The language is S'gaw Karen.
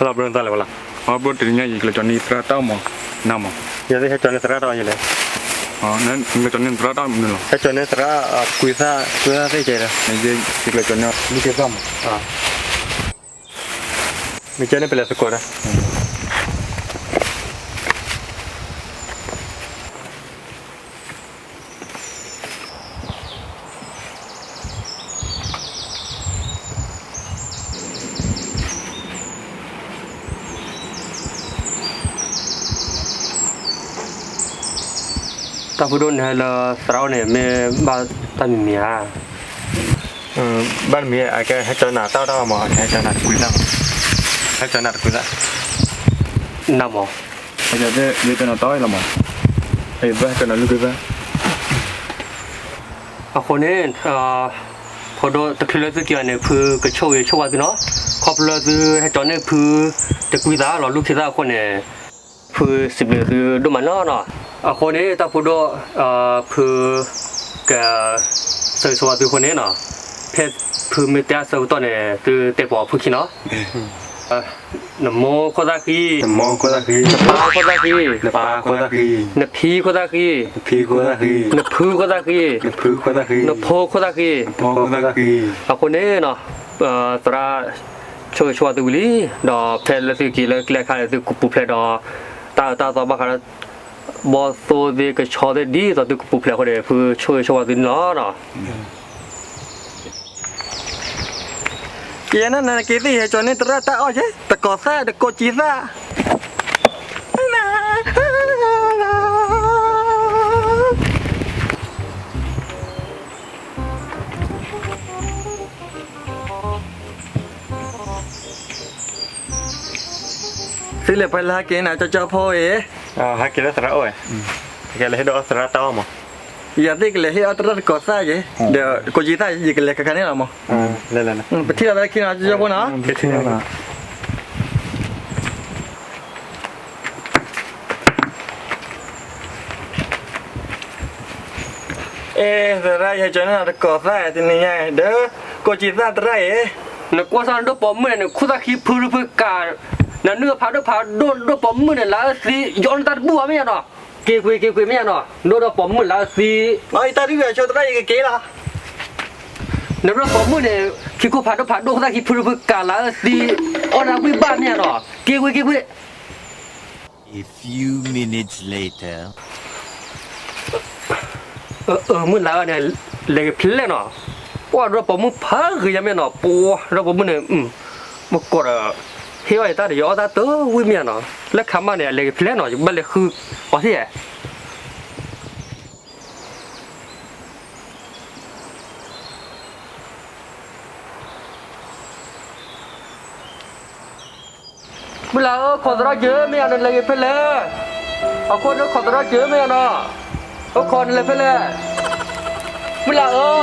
လီၤဘျီနသးလဲၣ်ဝဲလီၤ. အဘျီတနံၤညါယကလဲၤကၠီၤန့ၢ်သရၣ်တၢ်အီၣ်မး, နမး. ယသ့ၣ်ဟဲကၠီၤန့ၢ်သရၣ်တၢ်အီၣ်ယလဲၣ်. နကၠီၤန့ၢ်သရၣ်တၢ်အီၣ်မနုၤလီၤ. ဟဲကၠီၤန့ၢ်သရၣ် ကွံသၣ် ကွံသၣ်သ့ၣ်ကဲဒီး ယကလဲၤကၠီၤန့ၢ် လုၢ်က့သၣ်မး. မ့ၢ်ကဲန့ၣ်ပလဲၤသကိးဒီး တၢ်ဖိဒိၣ်န့ၣ်ဟဲလၢသရၣ်အအိၣ်န့ၣ် မ့ၢ်ဘၣ်တၢ်မံၤမံၤဧါ. ဘၣ်တမံၤ အကဟဲကၠီၤနၤတၢ်အီၣ်တၢ်အီမး, ဟဲကၠီၤနၤတကွံသၣ်မး, ဟဲကၠီၤနၤတကွံသၣ် နမး. ယကၠီၤနၤတၢ်အီၣ်လီၤမး, ဘၣ်ဟဲကၠီၤနၤလုၢ်ကွံသၣ်. အဃိန့ၣ် ဖိဒိၣ်တချုးလၢသုက့ၤအီၤန့ၣ် ဖုကဆိၣ်ဂ့ၤဆိၣ်ဝါသုနီၤ, ခီဖျိလၢသုဟဲကၠီၤန့ၢ်ဖုတကွံသၣ်လီၤလုၢ်ခ့သၣ်အဃိန့ၣ် ဖုစံးဘျုးသုဒိၣ်မးနီၤနီၤ. အဃိန့ၣ် တၢ်ဖိဒိၣ် ဖု က ဆၢဂ့ၤဆၢဝါသုအဃိန့ၣ်နီၤ, ဖဲဖုမ့ၢ်တဲအဆၢကတီၢ်န့ၣ် သုတဲပိာ်ဖုခံနီၤ. နမိၢ်ခိၣ်သၣ်ဃံ, နမိၢ်ခိၣ်သၣ်ဃံ, နပၢ်ခိၣ်သၣ်ဃံ, နပၢ်ခိၣ်သၣ်ဃံ, နဖံခိၣ်သၣ်ဃံ, နဖံခိၣ်သၣ်ဃံ, နဖုခိၣ်သၣ်ဃံ, နဖုခိၣ်သၣ်ဃံ, နဖိခိၣ်သၣ်ဃံ, နဖိခိၣ်သၣ်ဃံ. အဃိန့ၣ်နီၤ သရၣ်ဆိၣ်ဂ့ၤဆိၣ်ဝါသုဝံၤလံ, ဒီးဖဲလၢသုက့ၤလၢကျဲအခါန့ၣ် သုကပူၤဖျဲးဒီး တၢ်အၢတၢ်သီဘၣ်ဃးဒီး ဘီၣ်သိၣ်သ့ၣ်ကဆီသ့ၣ်ဒ်သိးသုကပူၤဖျဲးအဃိန့ၣ် ဖုဆိၣ်ဂ့ၤဆိၣ်ဝါသုန့ၣ်လီၤ. ယဲန့ၣ်နက့ၤသ့ၣ်ဟဲကၠီၤန့ၢ်သရၣ်တၢ်အီၣ်က့ၤ တကိးသၣ်တကိးကံသၣ် သုလဲၤပှဲၤလၢဟဲက့ၤနၤကၠီကၠီဖိအံၤ, ဟဲက့ၤလၢသရၣ်အိၣ်ဝဲ, ဟဲက့ၤလၢဟ့ၣ်ဒီးအီၣ်သရၣ်တၢ်အီၣ်မး, ယသ့ၣ်ကလဲၤဟ့ၣ်အီၣ်သရၣ်တကိးသၣ်က့ၤ, ဒီးကိးကံသၣ်ယကလဲၤခါခါန့ၣ်လီၤမး, ပထံၣ်လီၤသရၣ်ခံနီၤ ကၠီကၠီဖိနီၤ. အဲ သရၣ် ယဟဲကၠီၤန့ၢ်နၤတကိးသၣ်တနံၤညါဒီး ကိးကံသၣ်သရၣ်အံၤ, နကွၢ်စၢ်နဒိၣ်ပိာ်မုၣ်န့ၣ် နခိၣ်သၣ်ခံဖုတဖုကး, နနုၢ်ဖးဒိၣ်ဖးဒိၣ် နဒိၣ်ပိာ်မုၣ်န့ၣ် လၢအသံ ယအီၣ်နတၢ်တဘူၣ်ဘၣ်မ့ၢ်ယါနီၤ, က့ၤကွံာ်က့ၤကွံာ်မ့ၢ်ယါနီၤ နဒိၣ်ဒီးပိာ်မုၣ်လၢအသံ, အတၢ်ဒုးဂဲၤဆိသရၣ် ယကက့ၤလီၤ. နဒိၣ်ပိာ်မုၣ်န့ၣ် ခံခိၣ်ဖးဒိၣ်ဖးဒိၣ် ခိၣ်သၣ်ခံဖုတဖုကးလၢအသံ, အီၣ်နတၢ်တဘူၣ်ဘၣ်မ့ၢ်ယါနီၤ, က့ၤကွံာ်က့ၤကွံာ်. A few minutes later. မုၢ်လၢ်အီၤန့ၣ် လဲၤက့ၤဖဲလဲၣ်နီၤ, ပှၤဒီးပိာ်မုၣ်ဖးဂ့ၤယါမ့ၢ်နီၤ, ပှၤဒီးပိာ်မုၣ်န့ၣ် မ့ၢ်ကီးဒီး ဟ့ၣ်အီၣ်ယတၢ်ဒီး ယအီၣ်တၢ်တဝံၣ်မ့ၢ်နီၤ, လၢခါမးန့ၣ် အလဲၤက့ၤဖဲလဲၣ်နီၤ, ယဘၣ်လဲၤဃုအီၤသ့ၣ် မုၢ်လၢ်ဧၢ, ခိးသရၣ်က့ၤမ့ၢ်ယါနီၤ, နလဲၤက့ၤဖဲလဲၣ်, အခိၣ်ဒိၣ်ခိးသရၣ်က့ၤမ့ၢ်ယါနီၤ, အိၣ်ခိးနလဲၤဖဲလဲၣ်, မုၢ်လၢ်ဧၢ.